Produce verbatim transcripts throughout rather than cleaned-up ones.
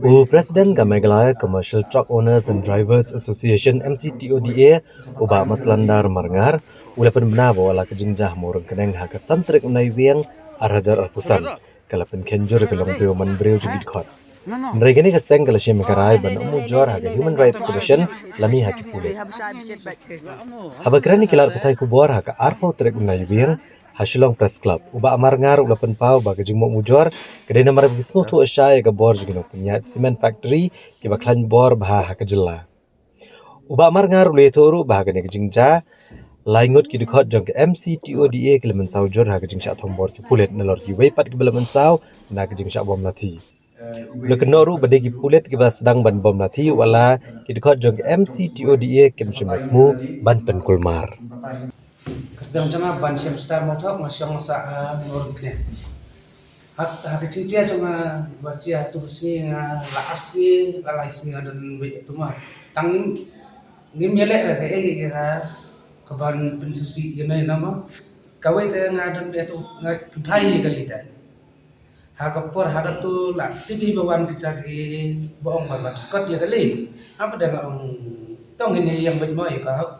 U President ka Meghalaya Commercial Truck Owners and Drivers Association, M C T O D A, u Bah Maslandar Marngar, u la pynbna ba wat la ka jingjia ha Mawryngkneng ha ka san tarik u Naiwieng ar hajar arphew san ka la pynkhein jur ïa ka longbriew manbriew jong ki dkhot. Hynrei kane ka seng ka la shim ïa ka rai ban ym ujor ha ka Human Rights Commission lane ha ki pulit. Haba kren ïa ki lad pathai khubor ha ka arphew tarik u Naiwieng ha Shillong Press Club, u Bah Marngar u la pynpaw ba ka jingmut ym ujor ka dei namar ba ki sngewthuh shai ïa ka bor jong ki nongpynïaid cement factory kiba khlaiñ bor bha ha ka jylla. U Bah Marngar u la ïathuh ruh ba ha kane ka jingjia, lai ngut ki dkhot jong ka M C T O D A ki la mynsaw jur ha ka jingshah thombor ki pulit nalor kiwei pat kiba la mynsaw na ka jingshah bom lathi. U la kynnoh ruh ba dei ki pulit kiba sdang ban bom lathi, wat la ki dkhot jong ka M C T O D A kim shym la thmu ban pynkulmar. Ka dang jong nga ban shem star mothok nga shong sah ha Mawryngkneng. Ha, ha ka jingtia jong nga ba tia tu ka sngi nga la ar sngi la lai sngi nga don beit tu ma. Tang ngim, ngim ïaleh ka ei ka ka ban pynsisi ïa nai nama. Kawei ka nga don beit tu nga pynphai ïa ka lida. Ha ka por ha ka tu la tip hi ba wan kita ki ba ong ba ban skot ïa ka lei. Haba da nga ong tong ngin ïeng beit mo ïa ka hok.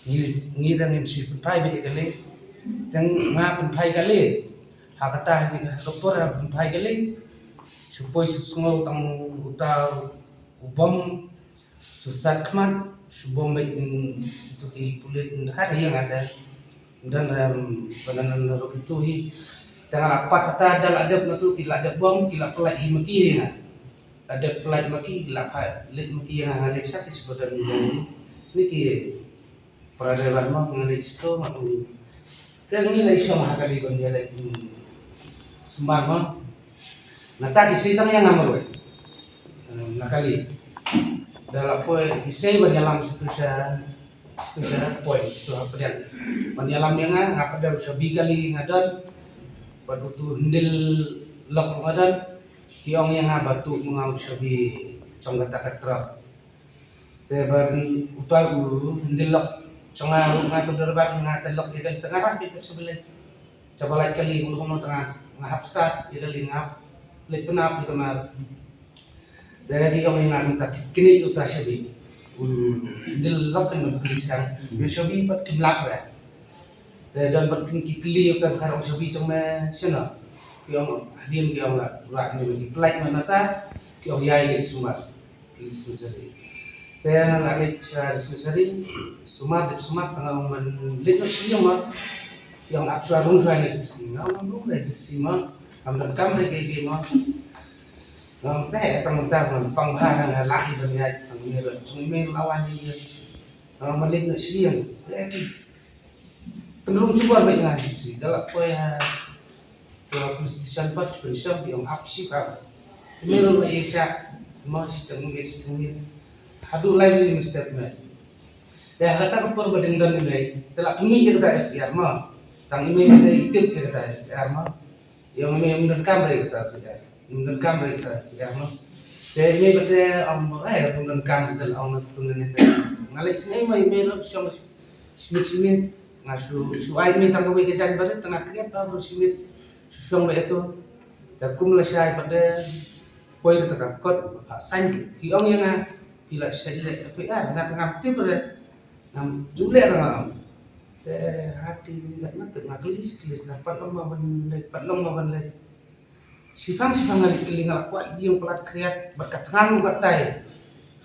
Ngi, ngi dang ngin shu pynphai beit ïa ka lei. Tang nga pynphai ka lei. Ha kata ha ka por ha pynphai ka lei. Shu poi shu sngew tang uta u bom. Shu sat khmat shu bom beit, mm, itu ki pulit, mm, dkhat ïa nga da. Dan, em, panan ruh itu hi. Tang la pat kata da la dep natu ki la dep bom ki la pynlait hi ma ki ïa nga. La dep pynlait ma ki la pat leit ma ki ïa nga, nga leit sat ki shu padan ni ki para driver ma nga leit sto ma tu. Te ngi la i shong ha kali ban ïa leit, mm, sumar ma. Nata ki sei tang ïa nga marwei. Na kali da la poi ki sei ban ïalam situ sha, situ sha poi situ ha pdiang ban ïalam ïa nga, nga pdiang sha bi kali nga don. Bad utu hndil lok nga don. Ki ong ïa nga ba tu ma nga u sha bi jong kata ka trok. Te ban utai u hndil lok jong nga ruh nga tu derbat nga te lok ïa kali te nga rah bit ka sha bi leit. Sha ba lait kali kumno kumno te nga hap start ïa kali nga hap leit pynap ïa ka mar. Te ki ong ïa nga mynta kine uta shabi. Dil lok kan ban kylli sdang. Ïa shabi pat kim lap re. Te don pat kin ki kylli uta ba ka ong shabi jong me shano. Ki ong hadien ki ong la ra ni ki plait na nata. Ki ong ïa ïa sumar. Ki sumar shabi. Te la leit sha sumar, sumar dep sumar tang ong man leit no shiliang ma. Ki ong ap shuwa rung shuwa ne jipsi. Nga ong rung ne jipsi ma. Am dang kam re ke ke ma. Ngam te tang mynta ngam pang bha na nga lah i ban ïaid tang ïa rot jong i mei lawan ïa ïa. Ngam malik na shiliang. Te ki pynrung jubor bad nga jipsi da la poi ha ka police station pat pynshong ki ong ap shi pam. I mei rot ïa sha ma shi tang ïa shi tang ïa. Haduh lai ïa step me. Te ha kata ka por ba dang don i mei te la pynmih ïa kata F I R ma. Tang i mei i tip ïa kata F I R ma. Ïa nga me ym donkam re kata P R. Ym donkam re kata P R no. Te ïa me bad te ong ba ai ym donkam kata la ong na tu ne te. Nga leit snei ma ïa me no shong shimit shimit. Nga shu shu ai me tang kawei ka jaiñ barit tang nga kriat ba bro shimit. Shu shong ba ïa tu. Te kum la shai bad te poi kata ka kot ba pha sain ki ong ïa nga. Ki la shai le P R nga tang ngam tip re. Ngam ju leh ra nga ong. Te ha ti leh ma te nga kylli kylli sa pat long ma ban leh pat long ma ban leh. Shipang shipang nga leh kylli nga la kwah ïing palat kriat bad ka thngan ka tai.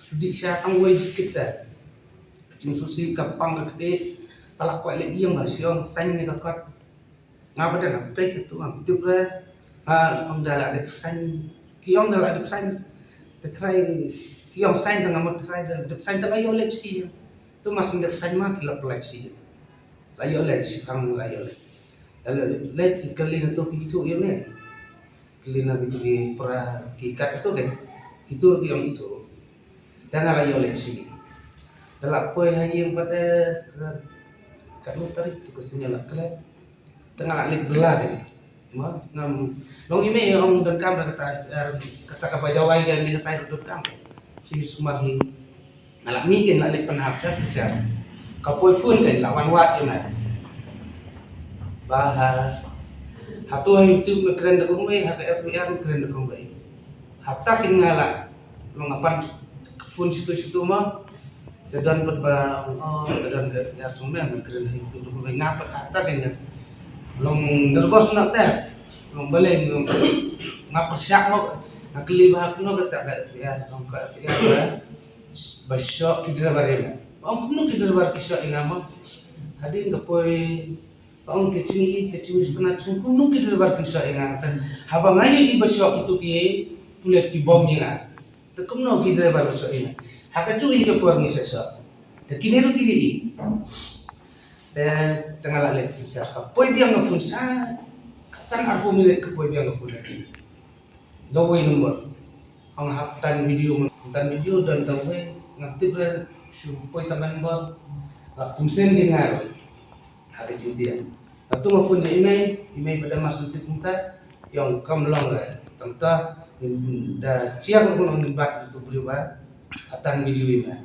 Shu dih sha tang wei biskit te. Ka jingsusi ka pang ka kdie ka la kwah leh ïing nga shi ong sain ne ka kot. Nga ba dang pek tu ngam tip re. Ha ong da la dep sain. Ki ong da la dep sain. Te trai ki ong sain tang ngam trai da dep sain tang ayo leh shi. Tu mas dep sain ma ki la pynlait shi. La ïoh leh shi pang la ïoh leh. La ïoh leh ki kali na tu ki tu ïoh ne. Kali na ki tu ki pra ki kat tu ke. Ki tu ki ong itu. Tang la ïoh leh shi. Da la poi ha ïing pat kat lu tarik tu ka sini la klet. Tang la leh bela ke. Ma ngam long i me ong donkam da kata kata ka bai dawai ke ni kata donkam. Shi sumar hi. Nga la mih ke nga la leit pynhap sha Silchar. Ka poi phone ke la wan wad ïa nga. Ba ha, hato ha YouTube me kren da kumwei, ha ka F B I me kren da kumwei. Hata kin nga la long apan phone situ situ ma. Te don pat ba, oh, te don ka yar sung me, me kren hi tu tu me nga pat hata kin nga. Long nervous na te. Long bale nga, nga persiap mo. Nga kli ba no kata ka F I R, long ka F I R ba. Ba shoh ki driver ïa nga. Ong kumno ki driver ki shoh ïa nga ma. Hadien ka poi, ong ki chingi, ki chingi spenat sung kumno ki driver kin shoh ïa nga. Haba nga ïohi ba shoh kitu ki pulit ki bom ïa nga. Te kumno ki driver ba shoh ïa nga. Ha ka jong i ka por ngi shoh shoh. Te kine ruh ki ïohi. Te, te nga la leit synshar. Ka poi biang ka phone sa, ka san arphew minit ka poi biang ka phone lagi. Dawai nombor. Ong hap tan video, hap tan video don dawai, nga tip re shu poi tan nombor. La kumsen di nga ruh. Ha ka jingdiang. Latu nga phone ïa i mei, i mei ba da mas tip kumta, ïa ong kam long re. Tangta, da chiang ko nong bat tu briew ba, hap tan video i mei.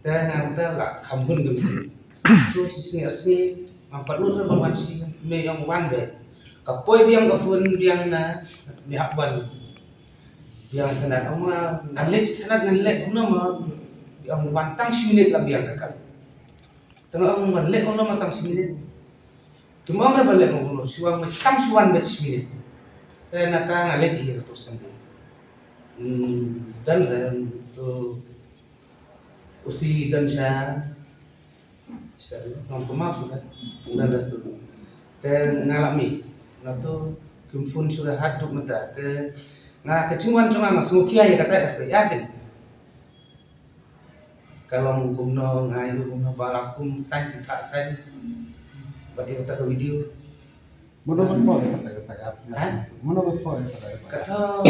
Te nga kumta la kham hun ka mynsiem. Tu shi sngi ar sngi, ngam pat lut re ba wan shi, me ong wan be. Ka poi biang ka phone biang na, me hap wan. Biang thanat ong ma, ngan leit thanat ngan leit kumno ma, ong wan tang shi minit la biang ka kam. Te nga ong wan leit kumno ma tang shi minit. Te ma ong re ba leit kumno, shu wan tang shu wan bet shi minit. Te na ka nga leit ïa ka tu sandei. Hmm, dan re tu usi dan sha. Sha, ngam pynmap shuh ka. Ngan da tu. Te nga la mih. Nga tu kim phone shuh da haduh mynta. Te nga ka jingwan jong nga nga sngewkhia ïa kata ka phi ïa kin. Ka long kumno nga ïoh kumno ba la kum sign ki phah sign. Ba ïa kata ka video. Mano ba thoh ïa kata ka phi ïa. Ha? Mano ba thoh ïa kata ka phi ïa. Ka thoh,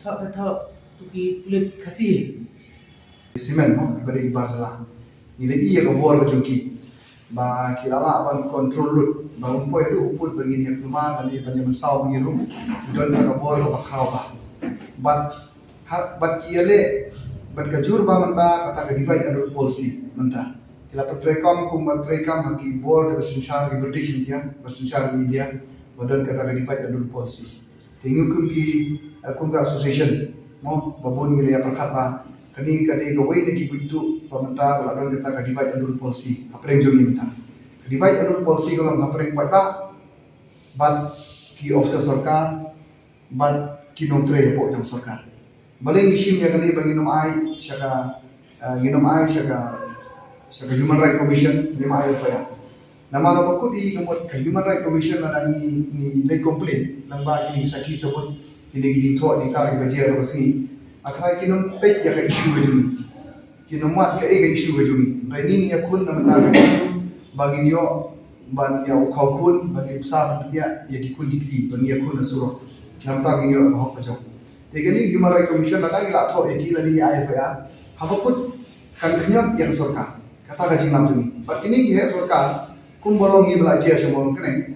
thoh, ka thoh. Tu ki pulit Khasi. Simen mo, ba dei ki bar jylla. Ngi la ïohi ïa ka bor ka jong ki. Ba ki la lah ban control lut. Ba um poi haduh u pud ba ngin ïa kulmar, ban ïa, ban ïa mynsaw ba ngin rung. Ki don kata ka bor kaba khraw bha. Bad, ha, bad ki ïaleh, bad ka jur ba mynta kata ka divide and rule policy mynta. Ki la pyntrei kam, kum ba trei kam ha ki bor da ba synshar ki British India, ba synshar ki India, ba don kata ka divide and rule policy. Te ngi kum ki, eh, kum ka association, mo, ba bun ngi la ïa pyrkhat ba kane ka dei kawei na ki buit tuh ba mynta ba la don kata ka divide and rule policy hapdeng jong ngi mynta. Ka divide and rule policy ka long hapdeng paidbah bad ki officer sorkar bad ki nongtrei hapoh jong sorkar. Balei ngi shim ïa kane ba ngin ym ai sha ka, eh, ngin ym ai sha ka, sha ka Human Rights Commission, ngin ym ai F I R. Namar ba kut i ka mut ka Human Rights Commission lada ngi, ngi leit complain lyngba kine ki sakhi sabut, kine ki jingthoh jingkar kiba jia kaba sngi. Hynrei kin ym peit ïa ka issue ka jong ngi. Kin ym wad kaei ka issue ka jong ngi. Hynrei ngi ngi ïakhun na bynta ka issue ba ngin ïoh ban ïa u khaw khun, ban ngin bsa ban pynïaid ïa ki khun ki kti, ban ngin ïakhun ha surok. Na bynta ngin ïoh ka hok ka jong. Te kane Human Rights Commission lada ngi la thoh ïa ki lada ngi ai F I R, haba kut kan khñiot ïa ka sorkar. Kata ka jinglam jong ngi. Bad kine ki heh sorkar, kumba long ngi ba la jia sha Mawryngkneng.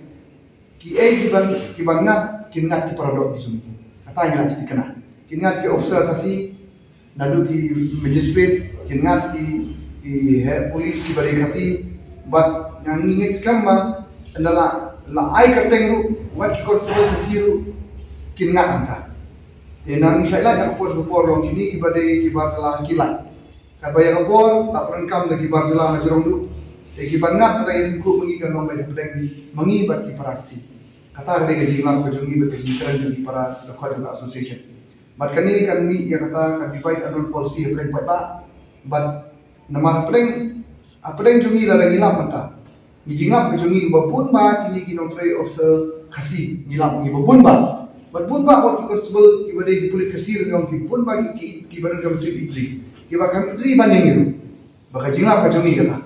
Kiei kiban, kiban ngat, kin ngat ki para doh ki jong ngi. Kata ngi la thikna. Kin ngat ki officer Khasi, naduh ki magistrate, kin ngat ki, ki heh police kiba dei Khasi. Bad nga ngi ngeit skhem ba ynda la, la ai kyrteng ruh, wat ki constable Khasi ruh kin ngat hangta. Te nang ngi shait lait na ka por sha ka por long kine kiba dei ki bar jylla ki lait. Katba ïa ka bor la pyndonkam da ki bar jylla na jrong ruh. Te kiban ngat da ïa tyngkhuh ma ngi kan long ba ïa pdeng ma ngi bad ki para Khasi. Kata ka dei ka jinglap ka jong ngi bad ka jingkren jong ki para dkhot jong ka association. Bad kane kan mih ïa kata ka divide and rule policy hapdeng paidbah. Bad namar hapdeng, hapdeng jong ngi lada ngi lap mynta. Ngi jinglap ka jong ngi ba bun ba kine ki nongtrei officer Khasi ngi lap ngi ba bun ba. Bad bun ba wat ki constable kiba dei ki pulit Khasi ruh ki bun ba ki, ki, kiba don ka mynsiem ïeit ri. Kiba kham ïeit ri ban ïa ngi ruh. Ba ka jinglap ka jong ngi kata.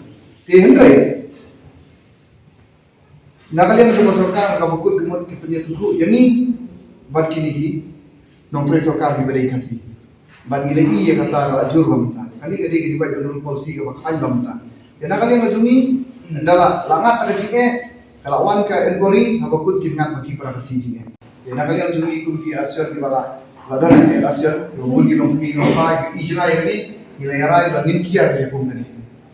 Te hynrei na ka liang jong ka sorkar kaba kut ka mut ki pynïatyngkhuh ïa ngi bad kine ki nongtrei sorkar kiba dei Khasi. Bad ngi la ïohi ïa kata ka la jur ba mynta. Kane ka dei ka divide and rule policy kaba khlaiñ ba mynta. Ïa na ka liang ka jong ngi, ynda la, la ngat ka jingeh, ka la wan ka inquiry, haba kut kin ngat ma ki para Khasi jingeh. Ïa na ka liang jong ngi kum ki association kiba la, la don ki association, kiba bun ki long ki long pai, ki ijra ïa kane, ngi la ïa rai ba ngin kiar ïa kum kane.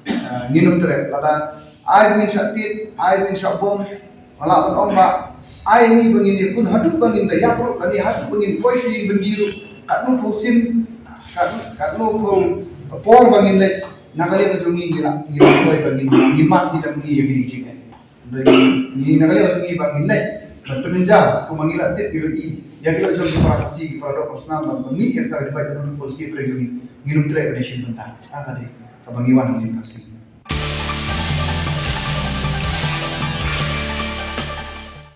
Ah, ngin ym treh, lada ai ba ngin shah tied, ai ba ngin shah bom, nga lah ban ong ba ai ngi ba ngin ïakhun haduh ba ngin da ïap ruh, lane haduh ba ngin poi sha ïing byndi ruh, Katno phew sien, kat, katno phew por ba ngin leit, na ka liang ka jong ngi ngi la, ngi la poi ba ngin, ngi mad ngi dang ngi ïa kine ki jingeh. Ngi, ngi na ka liang ka jong ngi ba ngin leit ban pynjah, kumba ngi la tip ki la i ïa ki la jong ki para Khasi, ki para doh para snam, ban, ban mih ïa ka, ka policy pre jong ngi, ngin ym treh ban ïashim bynta. Ah, ka dei kaba ngi wan ngi tang sien.